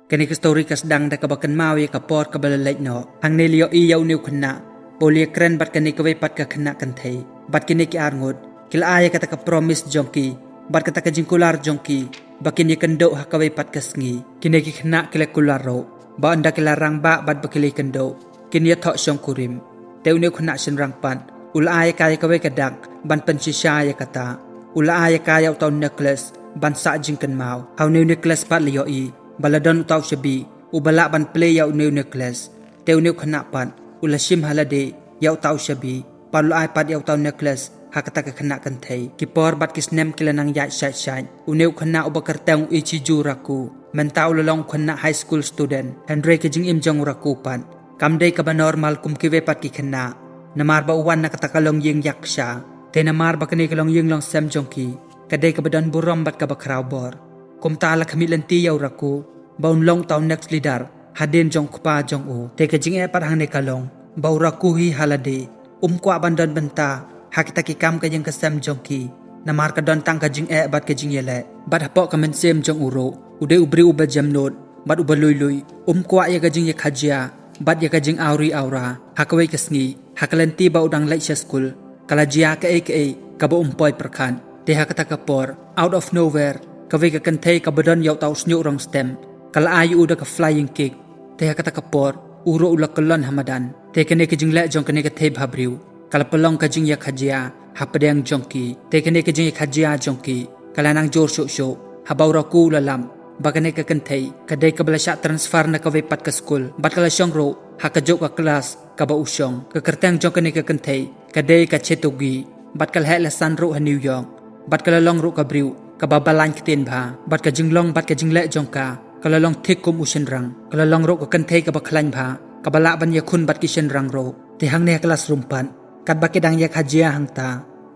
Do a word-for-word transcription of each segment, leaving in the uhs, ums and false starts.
Kane ka story ka sdang da kaba kynmaw ïa ka por kaba la leit noh. Hangne la ïohi ïa une u khynnah ba u la ïakren bad kane kawei pat ka khynnah kynthei. Bad kine ki arngut ki la ai ïa kata ka promise jong ki bad kata ka jingkular jong ki ba kin ïakynduh ha kawei pat ka sngi. Kine ki khynnah ki la kular ruh ba ynda ki la rangbah bad ba ki la ïakynduh, kin ïathoh shongkurim. Te une u khynnah shynrang pat u la ai ïa ka ïa kawei ka dak ban pynshisha ïa kata. U la ai ïa ka ïa uta u necklace ban sah jingkynmaw. Ha une u necklace pat la ïohi ba la don uta u shabi uba lah ban plie ïa une u necklace. Te une u khynnah pat u la shim ha lade ïa uta u shabi bad u la ai pat ïa uta u necklace ha kata ka khynnah kynthei. Ki por bad ki snem ki la nang ïaid shait shait. Une u khynnah uba kyrteng u Ichijo Raku mynta u la long u khynnah high school student. Hynrei ka jingim jong u Raku pat kam dei kaba normal kum kiwei pat ki khynnah, namar ba u wan na kata ka longïing ïaksha. Te namar ba kane ka longïing longsem jong ki ka dei kaba don burom bad kaba khraw bor, kumta la khmih lynti ïa u Raku ba un long uta u next leader hadien jong u kpa jong u. Te ka jingeh pat hangne ka long ba u Raku hi ha lade um kwah ban don bynta ha kita ki kam ka ïing ka sem jong ki, namar ka don tang ka jingeh bad ka jingïaleh. Bad hapoh ka mynsiem jong u ruh, u dei u briew uba jemnud bad uba lui lui, um kwah ïa ka jingïakajia bad ïa ka jingawri awra. Ha kawei ka sngi, ha ka lynti ba u dang leit sha skul, ka la jia kaei kaei kaba um poi pyrkhat. Te ha kata ka por, out of nowhere, kawei ka kynthei kaba don ïa uta u shñiuh rong stem ka la ai ïa u da ka flying kick. Te ha kata ka por u ruh u la kyllon ha madan. Te kane ka jingleh jong kane ka thei bhabriew ka la pynlong ka jingïakajia hapdeng jong ki. Te kane ka jingïakajia jong ki ka la nang jur shuh shuh haba u Raku u la lap ba kane ka kynthei ka dei kaba la shah transfer na kawei pat ka skul bad ka la shong ruh ha kajuh ka klas kaba u shong. Ka kyrteng jong kane ka kynthei ka dei ka Chitogi bad ka la heh la san ruh ha New York. Bad ka la long ruh ka briew kaba balang ktien bha bad ka jinglong bad ka jingleh jong ka ka la long thik kum u shynrang. Ka la long ruh ka kynthei kaba khlaiñ bha kaba lah ban ïakhun bad ki shynrang ruh. Te hangne ha classroom pat, katba ki dang ïakajia hangta,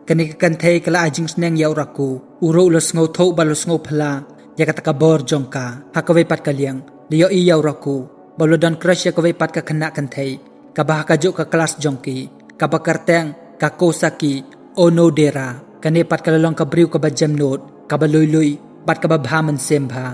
kane ka kynthei ka la ai jingsneng ïa u Raku. U ruh u la sngewthuh bad u la sngewphylla ïa kata ka bor jong ka. Ha kawei pat ka liang, la ïohi ïa u Raku ba u la don crush ïa kawei pat ka khynnah kynthei kaba ha kajuh ka klas jong ki, kaba kyrteng ka Kosaki Onodera. Kane pat ka la long ka briew kaba jemnud, kaba lui lui bad kaba bha mynsiem bha.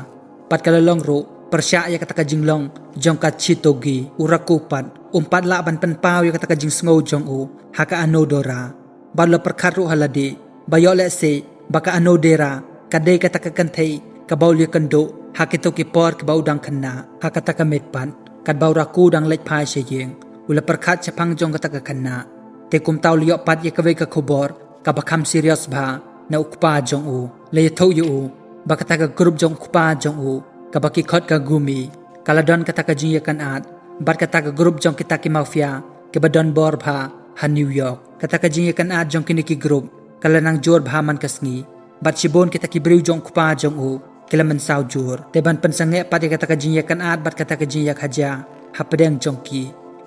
Bad ka la long ruh pyrshah ïa kata ka jinglong jong ka Chitogi. U Raku pat um pat lah ban pynpaw ïa kata ka jingsngew jong u ha ka Onodera. Bad u la pyrkhat ruh ha lade ba ïoh lehse ba ka Onodera ka dei kata ka kynthei kaba u la ïakynduh ha kito ki por kiba u dang khynnah. Ha kata ka miet pat, katba u Raku u dang leit phai sha ïing, u la pyrkhat shaphang jong kata ka khynnah. Te kumta u la ïoh pat ïa kawei ka khubor kaba kham serious bha na u kpa jong u. La ïathuh ïa u ba kata ka group jong u kpa jong u, kaba ki khot ka Gumi, ka la don kata ka jingïakynad bad kata ka group jong kita ki mafia kiba don bor bha ha New York. Kata ka jingïakynad jong kine ki group ka la nang jur bha man ka sngi. Bad shibun kita ki briew jong u kpa jong u ki la mynsaw jur. Te ban pynsangeh pat ïa kata ka jingïakynad bad kata ka jingïakajia hapdeng jong ki,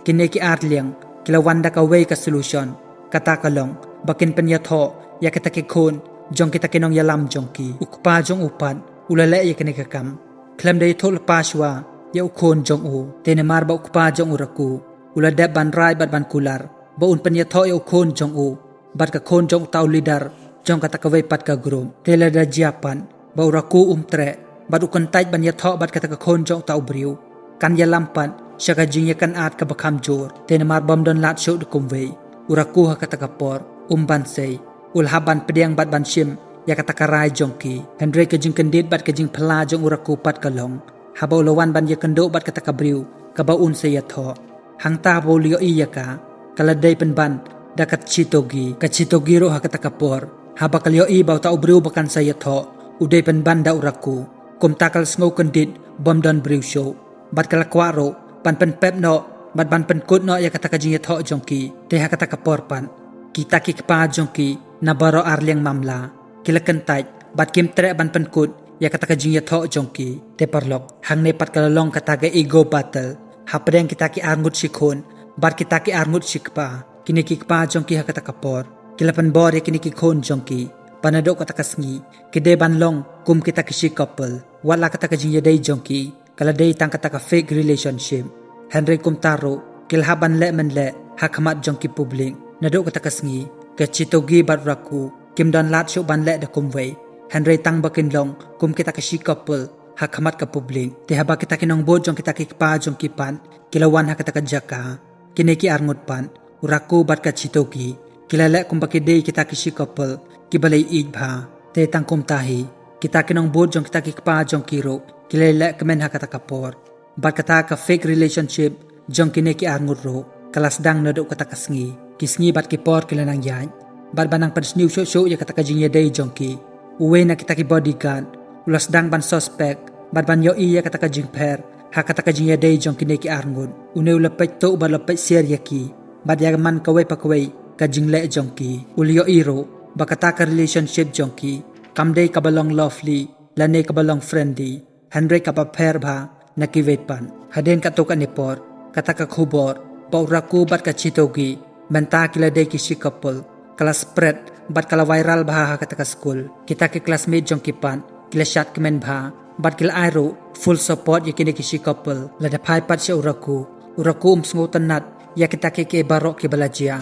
kine ki ar liang ki la wan da kawei ka solution. Kata ka long ba kin pynïathoh ïa kata ki khun jong kita ki nongïalam jong ki. U kpa jong u pat u la leh ïa kane ka kam khlem da ïathuh lypa shuwa ïa u khun jong u. Te namar ba u kpa jong u Raku u la dep ban rai bad ban kular ba un pynïathoh ïa u khun jong u bad ka khun jong uta u leader jong kata kawei pat ka group. Te lada jia pat ba u Raku um treh bad u kyntait ban ïathoh bad kata ka khun jong uta u briew, kan ïalam pat sha ka jingïakynad kaba kham jur. Te namar bym don lad shuh da kumwei, u Raku ha kata ka por um ban sei, u la hap ban pdiang bad ban shim ïa kata ka rai jong ki. Hynrei ka jingkyndit bad ka jingphylla jong u Raku pat ka long haba u la wan ban ïakynduh bad kata ka briew kaba un sa ïathoh. Hangta haba u la ïohi ïa ka, ka la dei pynban da ka Chitogi. Ka Chitogi ruh ha kata ka por, haba ka la ïohi ba uta u briew ba kan sa ïathoh u dei pynban da u Raku, kumta ka la sngew kyndit bym don briew shuh. Bad ka la kwah ruh ban pynpep noh bad ban pynkut noh ïa kata ka jingïathoh jong ki. Te ha kata ka por pat, kita ki kpa jong ki na baroh ar liang mamla ki la kyntait bad kim treh ban pynkut ïa kata ka jingïathoh jong ki. Te paralok, hangne pat ka la long kata ka ego battle hapdeng kita ki arngut shi khun bad kita ki arngut shi kpa. Kine ki kpa jong ki ha kata ka por ki la pynbor ïa kine ki khun jong ki ba naduh kata ka sngi ki dei ban long kum kita ki shi couple. Wat la kata ka jingïadei jong ki ka la dei tang kata ka fake relationship, hynrei kumta ruh ki la hap ban leh mynleh ha khmat jong ki public. Naduh kata ka sngi ka Chitogi bad u Raku kim don lad shuh ban leh da kumwei, hynrei tang ba kin long kum kita ka shi couple ha khmat ka public. Te haba kita ki nongbud jong kita ki kpa jong ki pat ki la wan ha kata ka jaka, kine ki arngut pat, u Raku bad ka Chitogi, ki la leh kumba ki dei kita ki shi couple kiba la ïeit bha. Te tang kumta hi, kita ki nongbud jong kita ki kpa jong ki ruh ki la leh kmen ha kata ka por. Bad kata ka fake relationship jong kine ki arngut ruh ka la sdang naduh kata ka sngi. Ki sngi bad ki por ki la nang ïaid, bad ba nang pynsniew shuh shuh ïa kata ka jingïadei jong ki, uwei na kita ki bodyguard u la sdang ban suspect bad ban ïohi ïa kata ka jingpher ha kata ka jingïadei jong kine ki arngut. Une u la peit tuh bad la peit siar ïa ki, bad ïa man kawei pa kawei ka jingleh jong ki. U la ïohi ruh ba kata ka relationship jong ki kam dei kaba long lovely lane kaba long friendly, hynrei kaba pher bha na kiwei pat. Hadien katto katne por, kata ka khubor ba u Raku bad ka Chitogi mynta ki la dei ki shi couple ka la spread bad ka la viral bha ha kata ka skul. Kita ki classmate jong ki pat ki la shad kmen bha, bad ki la ai ruh full support ïa kine ki shi couple. Lada phai pat sha u Raku, u Raku um sngewtynnat ïa kita kiei kiei baroh kiba la jia,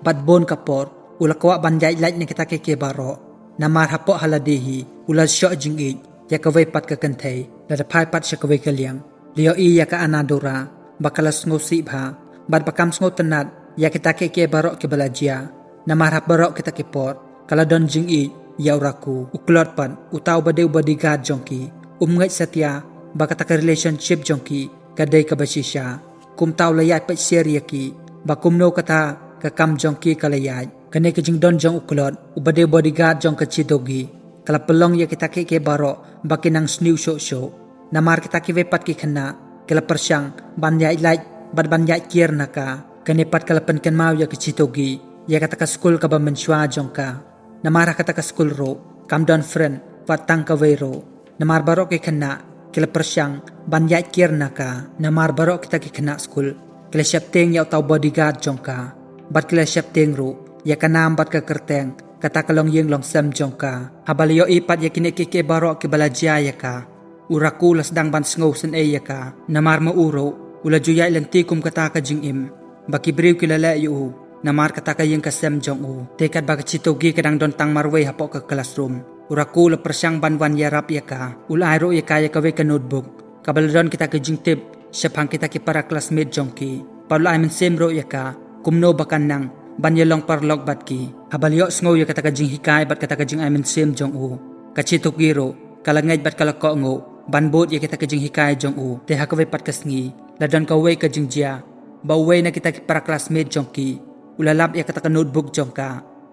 bad bun ka por u la kwah ban ïaid lait na kita kiei kiei baroh. Namar hapoh ha lade hi u la shoh jingïeit ïa kawei pat ka kynthei. Lada phai pat sha kawei ka liang, la ïohi ïa ka Anadora ba ka la sngewsih bha, bad ba kam sngewtynnat ïa kita kiei kiei baroh kiba la jia. Namar ha baroh kita ki por ka la don jingïeit ïa u Raku. U Klot pat, uta uba dei u bodyguard jong ki, um ngeit satia ba kata ka relationship jong ki ka dei kaba shisha. Kumta u la ïaid peit siar ïa ki ba kumno kata ka kam jong ki ka la ïaid. Kane ka jingdon jong u Klot uba dei u bodyguard jong ka Chitogi ka la pynlong ïa kita kiei kiei baroh ba ki nang sniew shuh shuh. Namar kita kiwei pat ki khynnah ki la pyrshang ban ïaid lait bad ban ïaid kiar na ka. Kane pat ka la pynkynmaw ïa ka Chitogi ïa kata ka skul kaba mynshuwa jong ka. Namar ha kata ka skul ruh kam don friend wat tang kawei ruh. Namar baroh ki khynnah ki la pyrshang ban ïaid kiar na ka. Namar baroh kita ki khynnah skul ki la sheptieng ïa uta u bodyguard jong ka, bad ki la sheptieng ruh ïa ka nam bad ka kyrteng kata ka longïing longsem jong ka. Haba la ïohi pat ïa kine kiei kiei baroh kiba la jia ïa ka, u Raku u la sdang ban sngewsynei ïa ka. Namar ma u ruh u la ju ïaid lynti kum kata ka jingim ba ki briew ki la leh ïa u namar kata ka ïing ka sem jong u. Te katba ka Chitogi ka dang don tang marwei hapoh ka classroom, u Raku u la pyrshang ban wan ïarap ïa ka. U la ai ruh ïa ka ïa kawei ka notebook kaba la don kita ki jingtip shaphang kita ki para classmate jong ki. Bad u la ai mynsiem ruh ïa ka kumno ba kan nang ban ïalong paralok bad ki. Haba la ïohsngew ïa kata ka jinghikai bad kata ka jingai mynsiem jong u, ka Chitogi ruh ka la ngeit bad ka la kohnguh ban bud ïa kita ki jinghikai jong u. Te ha kawei pat ka sngi la don kawei ka jingjia ba uwei na kita ki para classmate jong ki u la lap ïa kata ka notebook jong ka,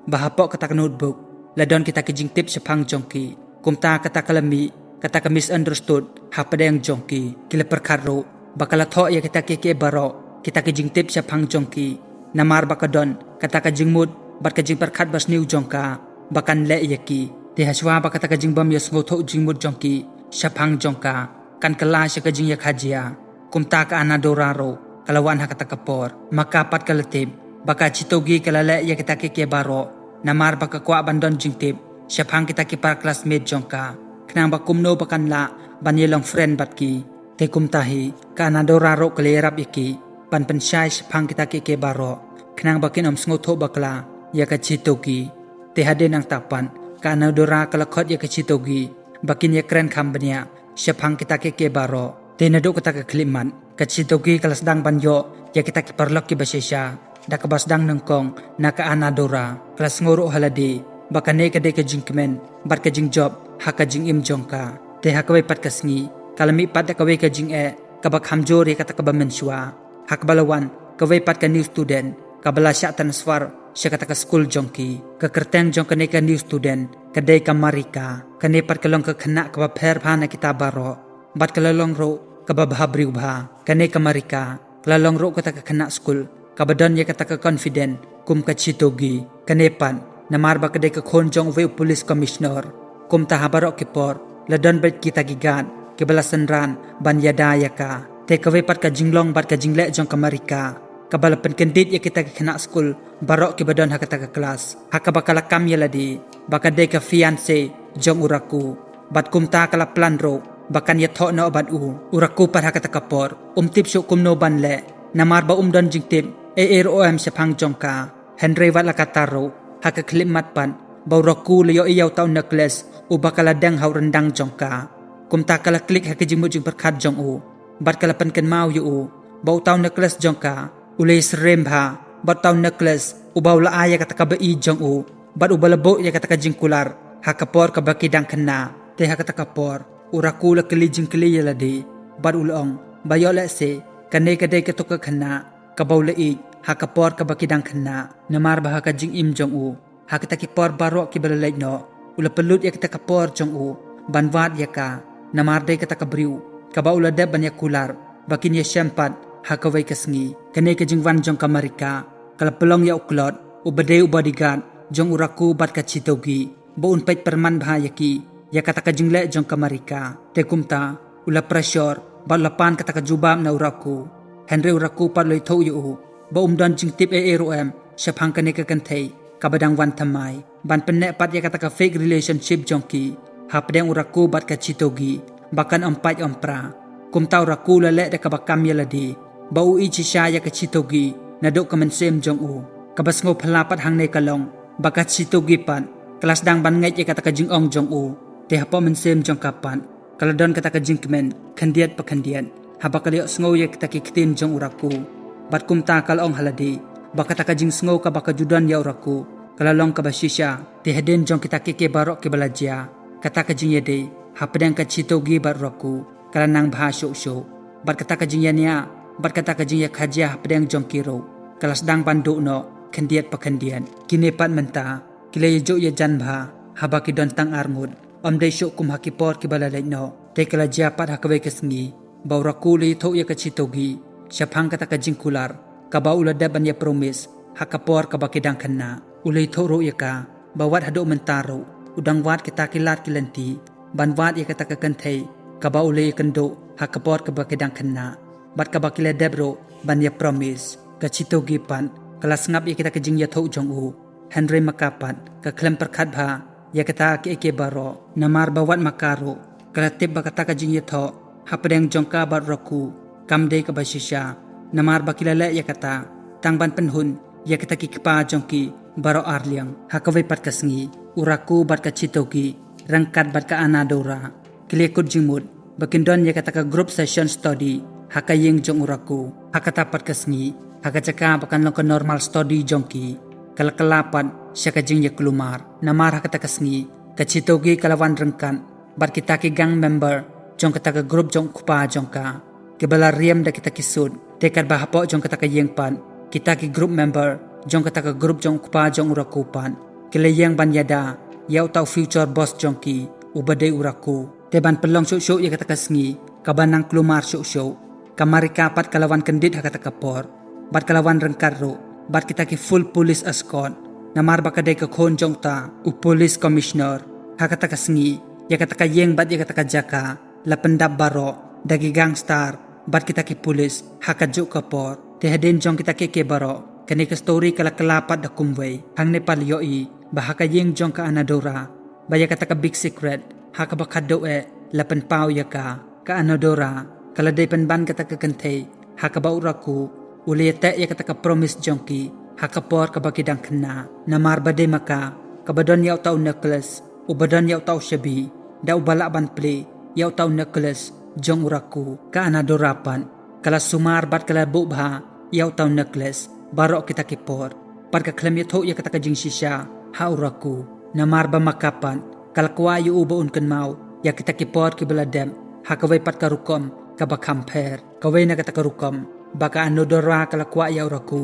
ba hapoh kata ka notebook la don kita ki jingtip shaphang jong ki. Kumta kata ka la mih kata ka misunderstood hapdeng jong ki. Ki la pyrkhat ruh ba ka la thoh ïa kita kiei kiei baroh kita ki jingtip shaphang jong ki, namar ba ka don kata ka jingmut bad ka jingpyrkhat basniew jong ka ba kan leh ïa ki. Te hashwa ba kata ka jingbym ïasngewthuh jingmut jong ki shaphang jong ka kan kylla sha ka jingïakajia, kumta ka Anadora ruh ka la wan ha kata ka por. Ma ka pat ka la tip ba ka Chitogi ka la leh ïa kita kiei kiei baroh namar ba ka kwah ban don jingtip shaphang kita ki para classmate jong ka, khnang ba kumno ba kan lah ban ïalong friend bad ki. Te kumta hi ka Anadora ruh ka la ïarap ïa ki ban pynshai shaphang kita kiei kiei baroh, khnang ba kin ym sngewthuh bakla ïa ka Chitogi. Te hadien nangta pat ka Anadora ka la khot ïa ka Chitogi ba kin ïakren kham bniah shaphang kita kiei kiei baroh. Te naduh kata ka khyllipmat ka Chitogi ka la sdang ban ïoh ïa kita ki paralok kiba shisha da kaba sdang nyngkong na ka Anadora. Ka la sngew ruh ha lade ba kane ka dei ka jingkmen bad ka jingjop ha ka jingim jong ka. Te ha kawei pat ka sngi ka la mih pat da kawei ka jingeh kaba kham jur ïa kata kaba mynshuwa, ha kaba la wan kawei pat ka new student kaba la shah transfer sha kata ka skul jong ki. Ka kyrteng jong kane ka new student ka dei ka Marika. Kane pat ka long ka khynnah kaba pher bha na kita baroh, bad ka la long ruh kaba bha briew bha. Kane ka Marika ka la long ruh kata ka khynnah skul kaba don ïa kata ka confident kum ka Chitogi. Kane pat namar ba ka dei ka khun jong uwei u police commissioner, kumta ha baroh ki por la don beit kita ki guard kiba la synran ban ïada ïa ka. Te kawei pat ka jinglong bad ka jingleh jong ka Marika kaba la pynkyndit ïa kita ki khynnah skul baroh kiba don ha kata ka klas, ha kaba ka la kam ïa lade ba ka dei ka fiancée jong u Raku, bad kumta ka la plan ruh ba kan ïathoh noh bad u. U Raku pat ha kata ka por um tip shuh kumno ban leh, namar ba um don jingtip ei ei ruh em shaphang jong ka. Hynrei wat la katta ruh, ha ka khyllipmat pat ba u Raku u la ïohi ïa uta u necklace uba ka la deng ha u ryndang jong ka. Kumta ka la klik ha ka jingmut jingpyrkhat jong u bad ka la pynkynmaw ïa u ba uta u necklace jong ka u la ïasyriem bha bad uta u necklace uba u la ai ïa kata ka ba-ïeit jong u bad uba la buh ïa kata ka jingkular ha ka por kaba ki dang khynnah. Te ha kata ka por u Raku u la kylli jingkylli ïa lade bad u la ong ba ïoh lehse kane ka dei kato ka khynnah kaba u la ïeit ha ka por kaba ki dang khynnah. Namar ba ha ka jingim jong u ha kita ki por baroh kiba la leit noh u la pynlut ïa kita ka por jong u ban wad ïa ka, namar dei kata ka briew kaba u la dep ban ïakular ba kin ïashem pat ha kawei ka sngi. Kane ka jingwan jong ka Marika ka la pynlong ïa u Claude uba dei u bodyguard jong u Raku bad ka Chitogi ba un peit pyrman bha ïa ki ïa kata ka jingleh jong ka Marika. Te kumta u la pressure bad u la pan kata ka jubab na u Raku. Hynrei u Raku pat u la ïathuh ïa u ba um don jingtip ei ei ruh em shaphang kane ka kynthei kaba dang wan thymmai ban pynneh pat ïa kata ka fake relationship jong ki hapdeng u Raku bad ka Chitogi ba kan ym pait ym pra. Kumta u Raku u la leh da kaba kam ïa lade ba u ïeit shisha ïa ka Chitogi naduh ka mynsiem jong u. Kaba sngewphylla pat hangne ka long ba ka Chitogi pat ka la sdang ban ngeit ïa kata ka jingong jong u. Te hapoh mynsiem jong ka pat ka la don kata ka jingkmen khyndiat pa khyndiat haba ka la ïohsngew ïa kita ki ktien jong u Raku. Bad kumta ka la ong ha lade ba kata ka jingsngew kaba ka ju don ïa u Raku ka la long kaba shisha. Te hadien jong kita kiei kiei baroh kiba la jia, kata ka jingïadei hapdeng ka Chitogi bad u Raku ka la nang bha shuh shuh. Bad kata ka jingïaniah bad kata ka jingïakajia hapdeng jong ki ruh ka la sdang ban duh noh khyndiat pa khyndiat. Kine pat mynta ki la ïajuh ïajan bha haba ki don tang arngut. Ym dei shuh kum ha ki por kiba la leit noh. Te ka la jia pat ha kawei ka sngi ba u Raku u la ïathuh ïa ka Chitogi shaphang kata ka jingkular kaba u la dep ban ïa promise ha ka por kaba ki dang khynnah. U la ïathuh ruh ïa ka ba wat haduh mynta ruh u dang wad kita ki lad ki lynti ban wad ïa kata ka kynthei kaba u la ïakynduh ha ka por kaba ki dang khynnah bad kaba ki la dep ruh ban ïa promise. Ka Chitogi pat ka la sngap ïa kita ki jingïathuh jong u. Hynrei ma ka pat ka khlem pyrkhat bha ïa kata kiei kiei baroh, namar ba wat ma ka ruh ka la tip ba kata ka jingïathoh hapdeng jong ka bad u Raku kam dei kaba shisha, namar ba ki la leh ïa kata tang ban pynhun ïa kita ki kpa jong ki baroh arliang. Ha kawei pat ka sngi u Raku bad ka Chitogi ryngkat bad ka Anadora ki la ïakut jingmut ba kin don ïa kata ka group session study ha ka ïing jong u Raku. Ha kata pat ka sngi ha ka jaka ba kan long ka normal study jong ki, ka la kylla pat sha ka jingïaklumar. Namar ha kata ka sngi ka Chitogi ka la wan ryngkat bad kita ki gang member jong kata ka group jong u kpa jong ka kiba la riam da kita ki suit. Te katba hapoh jong kata ka ïing pat kita ki group member jong kata ka group jong u kpa jong u Raku pat ki la ïeng ban ïada ïa uta u future boss jong ki uba dei u Raku. Te ban pynlong shuh shuh ïa kata ka sngi kaba nang klumar shuh shuh, ka Marika pat ka la wan kyndit ha kata ka por bad ka la wan ryngkat ruh bad kita ki full police escort, namar ba ka dei ka khun jong uta u police commissioner. Ha kata ka sngi ïa kata ka ïing bad ïa kata ka jaka la pyndap baroh da ki gangster bad kita ki police ha kajuh ka por. Te hadien jong kita kiei kiei baroh kane ka story ka la kylla pat da kumwei. Hangne pat la ïohi ba ha ka ïing jong ka Anadora ba ïa kata ka big secret ha kaba khadduh eh la pynpaw ïa ka. Ka Anadora ka la dei pynban kata ka kynthei ha kaba u Raku u la ïateh ïa kata ka promise jong ki ha ka por kaba ki dang khynnah. Namar ba dei ma ka kaba don ïa uta u necklace uba don ïa uta u shabi da uba lah ban plie ïa uta u necklace jong u Raku. Ka Anadora pat ka la sumar bad ka la buh bha ïa uta u necklace baroh kita ki por bad ka khlem ïathuh ïa kata ka jingshisha ha u Raku. Namar ba ma ka pat ka la kwah ïa u ba un kynmaw ïa kita ki por kiba la dep ha kawei pat ka rukom kaba kham pher. Kawei na kata ka rukom ba ka Anadora ka la kwah ïa u Raku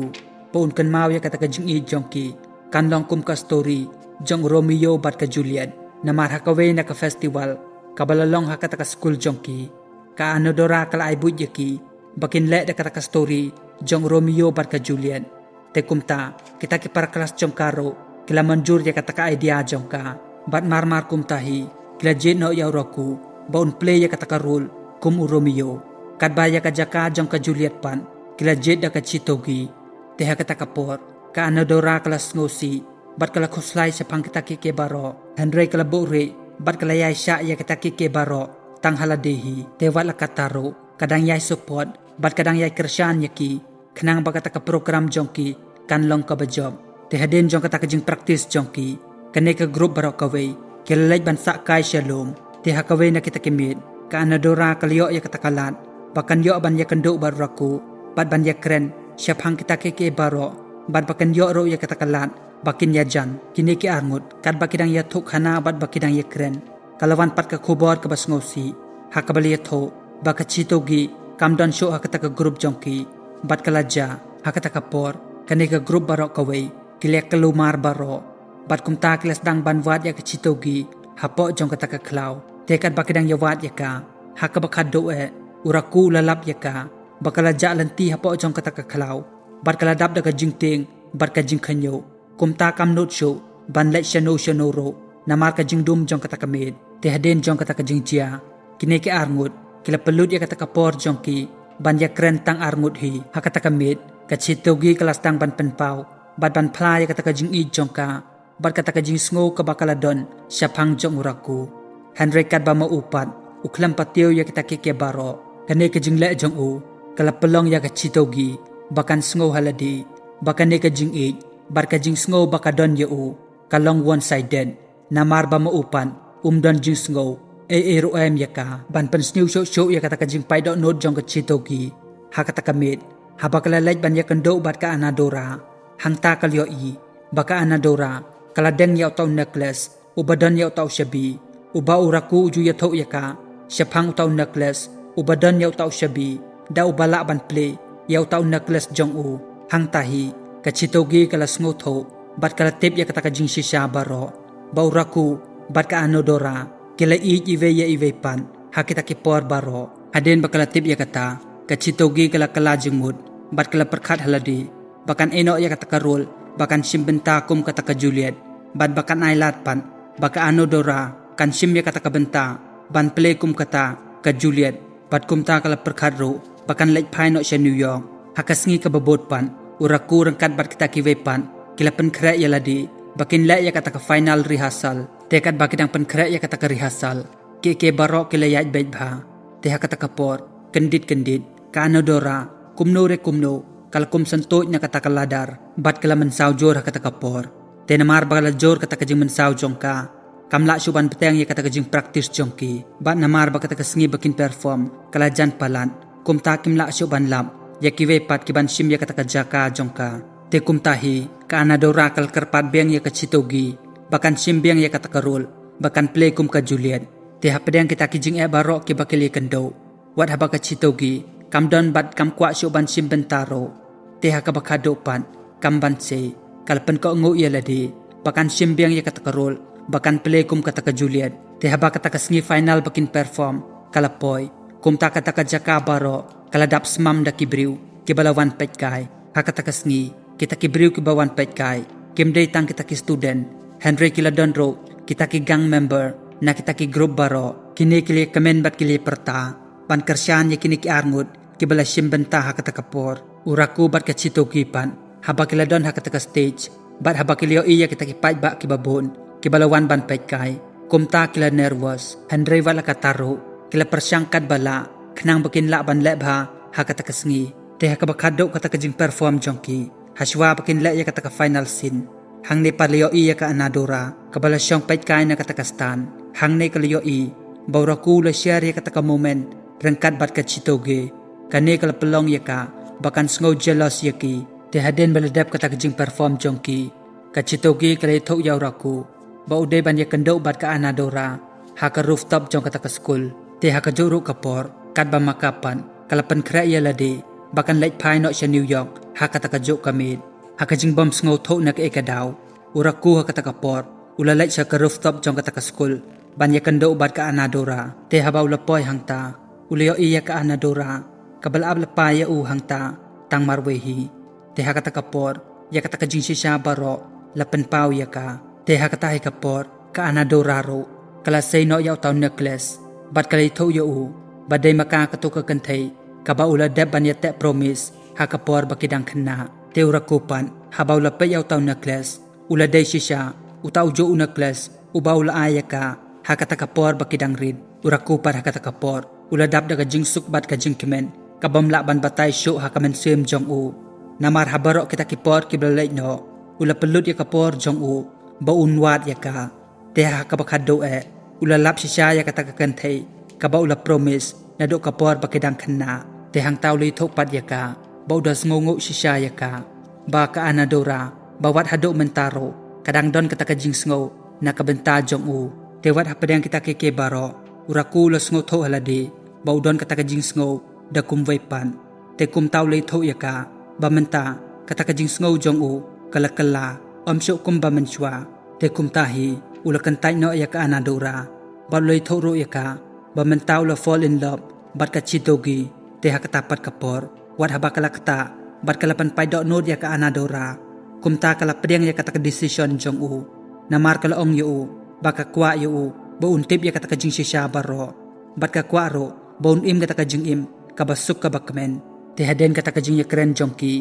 ba un kynmaw ïa kata ka jingïeit jong ki kan long kum ka story jong Romeo bad ka Juliet. Namar ha kawei na ka festival kaba la long ha kata ka skul jong ki, ka Anadora ka la ai buit ïa ki ba kin leh da kata ka story jong Romeo bad ka Juliet. Te kumta kita ki para klas jong ka ruh ki la mynjur ïa kata ka idea jong ka. Bad mar mar kumta hi ki la jied noh ïa u Raku ba un plie ïa kata ka role kum u Romeo. Katba ïa ka jaka jong ka Juliet pat ki la jied da ka Chitogi. Te ha kata ka por ka Anadora ka la sngewsih bad ka la khuslai shaphang kita kiei kiei baroh. Hynrei ka la buhrieh bad ka la ïai shah ïa kita kiei kiei baroh tang ha lade hi. Te wat la katta ruh ka dang ïai support bad ka dang ïai kyrshan ïa ki khnang ba kata ka program jong ki kan long kaba jop. Te hadien jong kata ka jingpractice jong ki, kane ka group baroh kawei ki la leit ban sah kai sha lum. Te ha kawei na kita ki miet Ka Anadora ka la ïoh ïa kata ka lad ba kan ïoh ban ïakynduh bad u Raku bad ban ïakren shaphang kita kiei kiei baroh, bad ba kan ïoh ruh ïa kata ka lad ba kin ïajan. Kine ki arngut katba ki dang ïathuh khana bad ba ki dang ïakren, ka la wan pat ka khubor kaba sngewsih ha kaba la ïathuh ba ka Chitogi kam don shuh ha kata ka group jong ki, bad ka la jia. Ha kata ka por kane ka group baroh kawei ki la ïakalumar baroh, bad kumta ki la sdang ban wad ïa ka Chitogi hapoh jong kata ka khlaw. Te katba ki dang ïawad ïa ka, ha kaba khadduh eh, u Raku u la lap ïa ka ba ka la jah lynti hapoh jong kata ka khlaw, bad ka la dap da ka jingtieng bad ka jingkhynñiuh. Kumta kam nud shuh ban leit shano shano ruh namar ka jingdum jong kata ka miet. Te hadien jong kata ka jingjia, kine ki arngut ki la pynlut ïa kata ka por jong ki ban ïakren tang arngut hi. Ha kata ka miet ka Chitogi ka la sdang ban pynpaw bad ban phla ïa kata ka jingïeit jong ka bad kata ka jingsngew kaba ka la don shaphang jong u Raku. Hynrei katba ma u pat u khlem patiew ïa kita kiei kiei baroh, kane ka jingleh jong u ka la pynlong ïa ka Chitogi ba kan sngew ha lade ba kane ka jingïeit bad ka jingsngew ba ka don ïa u ka long one sided. Namar ba ma u pat um don jingsngew ei ei ruh em ïa ka ban pynsniew shuh shuh ïa kata ka jingpait dohnud jong ka Chitogi. Ha kata ka miet, haba ka la leit ban ïakynduh bad ka Anadora, hangta ka la ïohi ba ka Anadora ka la deng ïa uta u necklace uba don ïa uta u shabi uba u Raku u ju ïathuh ïa ka shaphang uta u necklace uba don ïa uta u shabi da uba lah ban plie ïa uta u necklace jong u. Hangta hi ka Chitogi ka la sngewthuh bad ka la tip ïa kata ka jingshisha baroh ba u Raku bad ka Anadora ki la ïeit iwei ïa iwei pat ha kita ki por baroh. Hadien ba ka la tip ïa kata, ka Chitogi ka la kylla jingmut bad ka la pyrkhat ha lade ba kan ïehnoh ïa kata ka role ba kan shim bynta kum kata ka Juliet, bad ba kan ai lad pat ba ka Anadora kan shim ïa kata ka bynta ban plie kum kata ka Juliet. Bad kumta ka la pyrkhat ruh ba kan leit phai noh sha New York. Ha ka sngi kaba bud pat, u Raku ryngkat bad kita kiwei pat ki la pynkhreh ïa lade ba kin leh ïa kata ka final rehearsal. Te katba ki dang pynkhreh ïa kata ka rehearsal, kiei kiei baroh ki la ïaid beit bha. Te ha kata ka por, kyndit kyndit, ka Anadora kumno re kumno ka la kum syntuid na kata ka ladder bad ka la mynsaw jur ha kata ka por. Te namar ba ka la jur kata ka jingmynsaw jong ka, kam lah shuh ban bteng ïa kata ka jingpractice jong ki. Bad namar ba kata ka sngi ba kin perform ka la jan palat, kumta kim lah shuh ban lap ïa kiwei pat ki ban shim ïa kata ka jaka jong ka. Te kumta hi ka Anadora ka la kyrpad biang ïa ka Chitogi ba kan shim biang ïa kata ka role ba kan plie kum ka Juliet. Te hapdeng kita ki jingeh baroh kiba ki la ïakynduh, wat haba ka Chitogi kam don bad kam kwah shuh ban shim bynta ruh, te ha kaba khadduh pat, kam banse, ka la pynkohnguh ïa lade ba kan shim biang ïa kata ka role ba kan plie kum kata ka Juliet. Te haba kata ka sngi final ba kin perform ka la poi, kumta kata ka jaka baroh ka la dap smam da ki briew kiba la wan peit kai. Ha kata ka sngi kita ki briew kiba wan peit kai kim dei tang kita ki student, hynrei ki la don ruh kita ki gang member na kita ki group baroh. Kine ki la ïakmen bad ki la ïapyrta ban kyrshan ïa kine ki arngut kiba la shim bynta ha kata ka por. U Raku bad ka Chitogi pat, haba ki la don ha kata ka stage bad haba ki la ïohi ïa kita ki paidbah kiba bun kiba la wan ban peit kai, kumta ki la nervous, hynrei wat la katta ruh ki la pyrshang katba lah khnang ba kin lah ban leh bha ha kata ka sngi. Te ha kaba khadduh kata ka jingperform jong ki, hashwa ba kin leh ïa kata ka final scene, hangne pat la ïohi ïa ka Anadora kaba la shong peit kai na kata ka stand. Hangne ka la ïohi ba u Raku u la share ïa kata ka moment ryngkat bad ka Chitogi. Kane ka la pynlong ïa ka ba kan sngew jealous ïa ki. Te hadien ba la dep kata ka jingperform jong ki, ka Chitogi ka la ïathuh ïa u Raku ba u dei ban ïakynduh bad ka Anadora ha ka rooftop jong kata ka skul. Te ha kajuh ruh ka por, katba ma ka pat ka la pynkhreh ïa lade ba kan leit phai noh sha New York ha kata kajuh ka miet. Ha ka jingbym sngewthuh na kaei ka daw, u Raku ha kata ka por u la leit sha ka rooftop jong kata ka skul ban ïakynduh bad ka Anadora. Te haba u la poi hangta, u la ïohi ïa ka Anadora kaba la ap lypa ïa u hangta tang marwei hi. Te ha kata ka por ïa kata ka jingshisha baroh la pynpaw ïa ka. Te ha kata hi ka por ka Anadora ruh ka la sei noh ïa uta u necklace bad ka la ïathuh ïa u ba dei ma ka katu ka kynthei kaba u la dep ban ïateh promise ha ka por ba ki dang khynnah. Te u Raku pat, haba u la peit ïa uta u necklace, u la dei shisha uta u juh u necklace uba u la ai ïa ka ha kata ka por ba ki dang rit. U Raku pat ha kata ka por u la dap da ka jingsuk bad ka jingkmen kabym lah ban batai shuh ha ka mynsiem jong u. Namar ha baroh kita ki por kiba la leit noh, u la pynlut ïa ka por jong u ba un wad ïa ka. Te ha kaba khadduh eh, u la lap shisha ïa kata ka kynthei kaba u la promise naduh ka por ba ki dang khynnah. Te hangta u la ïathuh pat ïa ka ba u da sngewnguh shisha ïa ka, ba ka Anadora, ba wat haduh mynta ruh ka dang don kata ka jingsngew na ka bynta jong u. Te wat hapdeng kita kiei kiei baroh, u Raku u la sngewthuh ha lade ba u don kata ka jingsngew da kumwei pat. Te kumta u la ïathuh ïa ka ba mynta kata ka jingsngew jong u ka la kylla, ym shuh kumba mynshuwa. Te kumta hi u la kyntait noh ïa ka Anadora bad u la ïathuh ruh ïa ka ba mynta u la fall in love bad ka Chitogi. Te ha kata pat ka por, wat haba ka la ktah bad ka la pynpait dohnud ïa ka Anadora, kumta ka la pdiang ïa kata ka decision jong u. Namar ka la ong ïa u ba ka kwah ïa u ba un tip ïa kata ka jingshisha baroh, bad ka kwah ruh ba un im kata ka jingim kaba suk kaba kmen. Te hadien kata ka jingïakren jong ki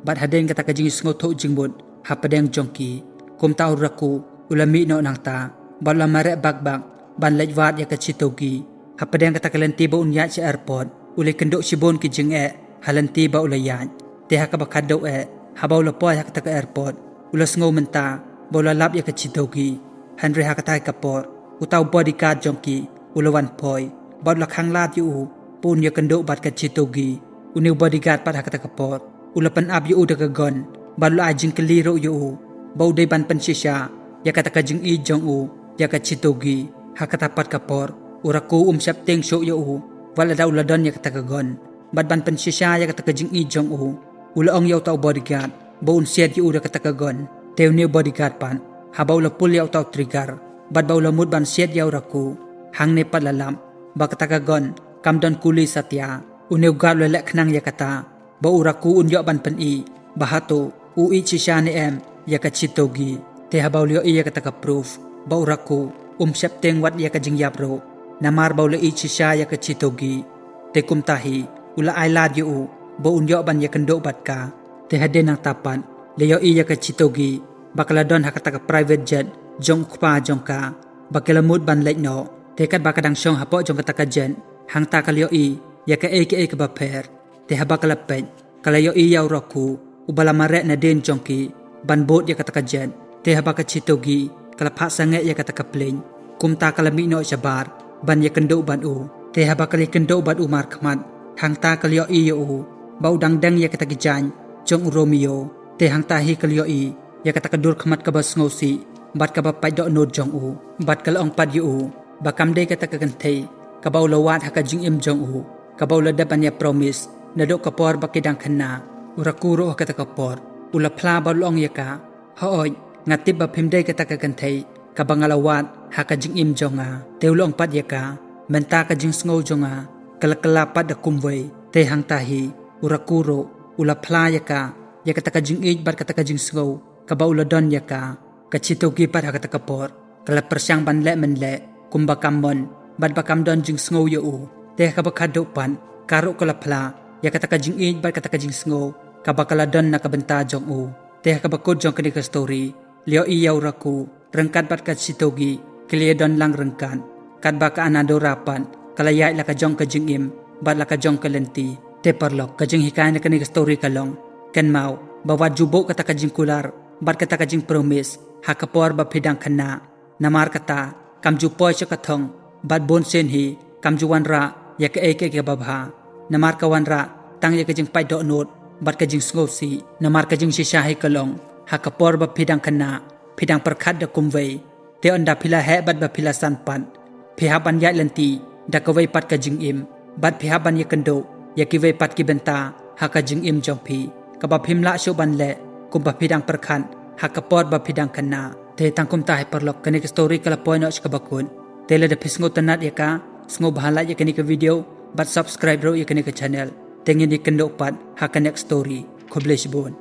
bad hadien kata ka jingsngewthuh jingmut hapdeng jong ki, kumta u Raku u la mih noh nangta bad u la mareh bak bak ban leit wad ïa ka Chitogi. Hapdeng kata ka lynti ba un ïaid sha airport, u la ïakynduh shibun ki jingeh ha lynti ba u la ïaid. Te ha kaba khadduh eh, haba u la poi ha kata ka airport, u la sngew mynta ba u la lap ïa ka Chitogi. Hynrei ha kata ka por, uta u bodyguard jong ki u la wan poi bad u la khanglad ïa u ba un ïakynduh bad ka Chitogi. Une u bodyguard pat ha kata ka por u la pynap ïa u da ka gun bad u la ai jingkylli ruh ïa u ba u dei ban pynshisha ïa kata ka jingïeit jong u ïa ka Chitogi. Ha kata pat ka por, u Raku um sheptieng shuh ïa u wat lada u la don ïa kata ka gun, bad ban pynshisha ïa kata ka jingïeit jong u, u la ong ïa uta u bodyguard ba un siat ïa u da kata ka gun. Te une u bodyguard pat, haba u la pull ïa uta u trigger bad ba u la mut ban siat ïa u Raku, hangne pat la lap ba kata ka gun kam don kuli satia. Une u guard u la leh khnang ïa kata ba u Raku un ïoh ban pyni ba hato u ïeit shisha ne em ïa ka Chitogi. Te haba u la ïohi ïa kata ka proof ba u Raku um sheptieng wat ïa ka jingïap ruh, namar ba u la ïeit shisha ïa ka Chitogi, te kumta hi u la ai lad ïa u ba un ïoh ban ïakynduh bad ka. Te hadien nangta pat la ïohi ïa ka Chitogi ba ka la don ha kata ka private jet jong u kpa jong ka, ba ka la mut ban leit noh. Te katba ka dang shong hapoh jong kata ka jet, hangta ka la ïohi ïa kaei kaei kaba pher. Te haba ka la peit, ka la ïohi ïa u Raku uba la mareh nadien jong ki ban bud ïa kata ka jet. Te haba ka Chitogi ka la phah sangeh ïa kata ka plane, kumta ka la mih noh shabar ban ïakynduh bad u. Te haba ka la ïakynduh bad u markhmat, hangta ka la ïohi ïa u ba u dang deng ïa kata ki jaiñ jong u Romeo. Te hangta hi ka la ïohi ïa kata ka dur khmat kaba sngewsih bad kaba pait dohnud jong u, bad ka la ong pat ïa u ba kam dei kata ka kynthei kaba u la wad ha ka jingim jong u, kaba u la dep ban ïa promise naduh ka por ba ki dang khynnah. U Raku ruh ha kata ka por u la phla bad u la ong ïa ka, hooid, nga tip ba phim dei kata ka kynthei kaba nga la wad ha ka jingim jong nga. Te u la ong pat ïa ka, mynta ka jingsngew jong nga ka la kylla pat da kumwei. Te hangta hi u Raku ruh u la phla ïa ka ïa kata ka jingïeit bad kata ka jingsngew kaba u la don ïa ka. Ka Chitogi pat ha kata ka por ka la pyrshang ban leh mynleh kumba kam mon bad ba kam don jingsngew ïa u. Te ha kaba khadduh pat ka ruh ka la phla ïa kata ka jingïeit bad kata ka jingsngew kaba ka la don na ka bynta jong u. Te ha kaba kut jong kane ka story, la ïohi ïa u Raku ryngkat bad ka Chitogi ki la ïadon lang ryngkat, katba ka Anadora pat ka la ïaid la ka jong ka jingim bad la ka jong ka lynti. Te paralok, ka jinghikai na kane ka story ka long, kynmaw ba wat ju buh kata ka jingkular bad kata ka jingpromise ha ka por ba phi dang khynnah. Namar kata kam ju poi sha ka thong bad bun sien hi kam ju wanrah ïa kaei kaei kaba bha. Namar ka wanrah tang ïa ka jingpait dohnud bad ka jingsngewsih. Namar ka jingshisha hi ka long, ha ka por ba phi dang khynnah phi dang pyrkhat da kumwei. Te ynda phi la heh bad ba phi la san pat, phi hap ban ïaid lynti da kawei pat ka jingim, bad phi hap ban ïakynduh ïa kiwei pat ki bynta ha ka jingim jong phi, kaba phim lah shuh ban leh kumba phi dang pyrkhat ha ka por ba phi dang khynnah. Te tang kumta hi paralok, kane ka story ka la poi noh sha kaba kut. Te lada phi sngewtynnat ïa ka, sngewbha like ïa kane ka video bad subscribe ruh ïa kane ka channel. Te ngin ïakynduh pat ha ka next story. Khublei shibun.